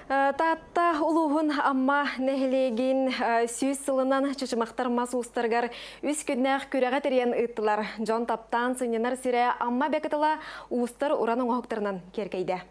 Таатта улууһун Амма нэһилиэгин 100 сылынан Чычымахтар мас уустарыгар үс күннээх күрэҕи тэрийэн ыыттылар. Дьон таптаан сынньанар сирэ Амма Бэкытыла уустар уран оҥоһуктарынан киэркэйдэ.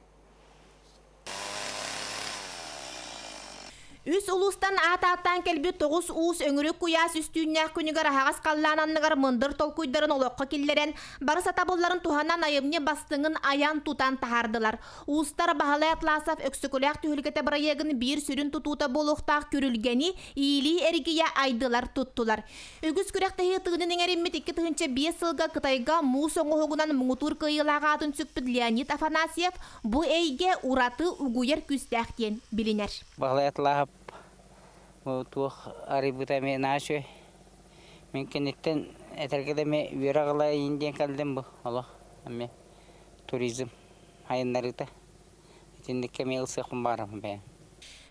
Үс улуустан аат ааттаан кэлбит тоҕус уус өҥүрүк куйаас үстүүннээх күнүгэр аһаҕас халлаан анныгар мындыр толкуйдарын олоххо киллэрэн, бары сатабылларын туһанан айымньы бастыҥын айан-тутан таһаардылар. Уустар Баһылай Атласов Өксөкүлээх түһүлгэтэ бырайыагын биир сүрүн тутуута буолуохтаах күрүлгэни иилии эргийэ айдылар туттулар. Үгүс күрэхтэһии тыынын иҥэриммит 2005 сылга Кытайга муус оҥоһугунан муҥутуур кыайыылаах аатын сүкпүт Леонид Афанасьев бу эйгэ ураты угуйар күүстээх диэн билинэр. Баһылай Атласов туох арыйбыта эмиэ наһаа үчүгэй. Мин киниттэн этэргэ да эмиэ үөрэх ыла иин диэн кэллим бу олох эмиэ туризм айаннарыыта. Итинник эмиэ ылсыахпын баҕарабын бэйэм.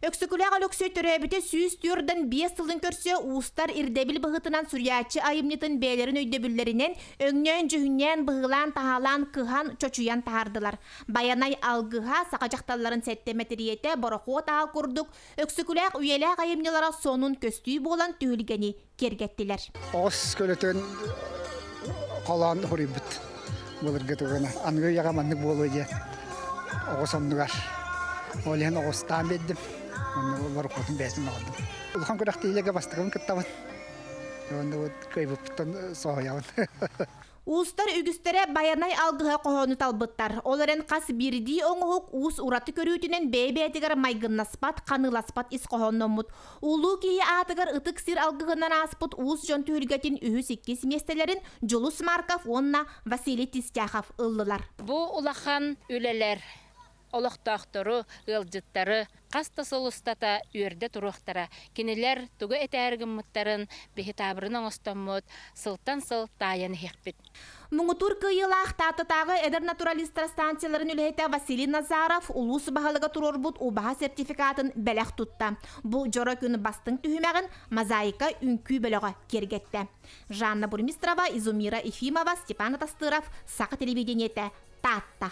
Өксөкүлээх Өлөксөй төрөөбүтэ 145 сылын көрсө уустар ирдэбил быһыытынан суруйааччы айымньытын бэйэлэрин өйдөбүллэринэн өҥнөөн-дьүһүннээн, быһыылаан-таһаалаан, кыһан, чочуйан таһаардылар. Байанай алгыһа, саха дьахталларын сэттэ мэтириэтэ, борохуот аал курдук Өксөкүлээх үйэлээх айымньылара сонун көстүү буолан түһүлгэни киэргэттилэр. Оҕус көлөтүн холоон хуруйбут былыргы тугана. Аныгы үйэҕэ маннык буолуо диэн оҕус оннугар. Ол иһин оҕустаан биэрдим. Онно борохуотун бэйэтин оҕордум. Улахан күрэхтэһиилэргэ бастакыбын кыттабын. Уонна вот кыайбыппыттан соһуйабын. Уустар үгүстэрэ Байанай алгыһа хоһоону талбыттар. Ол эрэн хас биирдии оҥоһук уус ураты көрүүтүнэн бэйэ-бэйэтигэр майгыннаспат, ханыыласпат ис хоһоонноммут. Улуу киһи аатыгар ытык сир алгыһынан ааспыт уус дьон түһүлгэтин үһүс-иккис миэстэлэрин Дьулус Марков уонна Василий Тистяхов ыллылар. Бу улахан үлэлэр олохтоохтору, ыалдьыттары хас да сыл устата үөрдэ туруохтара. Кинилэр тугу этээри гыммыттарын биһи таабырын оҥостоммут, сылтан сыл таайан иһиэхпит. Муҥутуур кыайыылаах Тааттатааҕы эдэр натуралистар станцияларын үлэһитэ Василий Назаров улуус баһылыга туруорбут убаһа сертификатын бэлэх тутта. Бу дьоро күн бастыҥ түһүмэҕин Мозаика үҥкүү бөлөҕө киэргэттэ. Жанна Бурмистрова, Изумира Ефимова, Степан Атастыров, Саха телевидениетэ, Таатта.